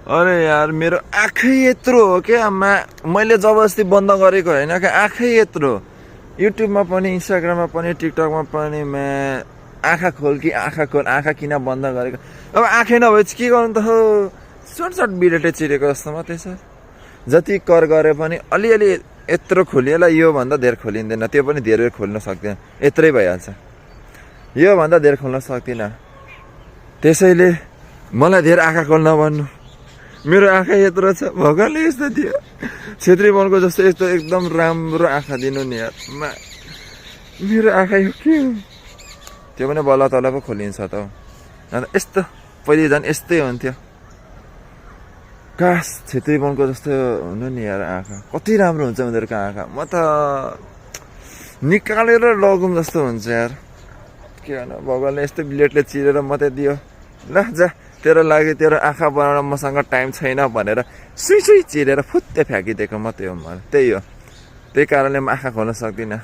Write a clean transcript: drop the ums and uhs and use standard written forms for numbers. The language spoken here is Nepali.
अरे यार मेरो आँखै यत्रो हो क्या मैले जबरजस्ती बन्द गरेको होइन क्या आँखै यत्रो युट्युबमा पनि इन्स्टाग्राममा पनि टिकटकमा पनि आँखा खोल कि आँखा खोल आँखा किन बन्द गरेको अब आँखै नभए चाहिँ के गर्नु त हो सर्ट बिरेटे चिरेको जस्तो मात्रै छ जति कर गरे पनि अलिअलि यत्रो खोलिएला योभन्दा धेर खोलिँदैन त्यो पनि धेरै खोल्न सक्दैन यत्रै भइहाल्छ योभन्दा धेर खोल्न सक्दिनँ त्यसैले मलाई धेर आँखा खोल्न भन्नु मेरो आँखा यत्रो छ भगवानले यस्तो दियो छेत्री बाहुनको जस्तो यस्तो एकदम राम्रो आँखा दिनु नि यार मेरो आँखा यो के हो त्यो पनि बल्ल तल पो खोलिन्छ त अन्त यस्तो पहिले झन् यस्तै हुन्थ्यो कास छेत्री बाहुनको जस्तो हुनु नि यार आँखा कति राम्रो हुन्छ उनीहरूको आँखा म त निकालेर लगौँ जस्तो हुन्छ यार के भन भगवानले यस्तो ब्लेडले चिरेर मात्रै दियो ल जा तेरो लागि तेरो आँखा बनाउन मसँग टाइम छैन भनेर सुई चिरेर फुत्ते फ्याँकिदिएको मात्रै हो मलाई त्यही हो त्यही कारणले म आँखा खोल्न सक्दिनँ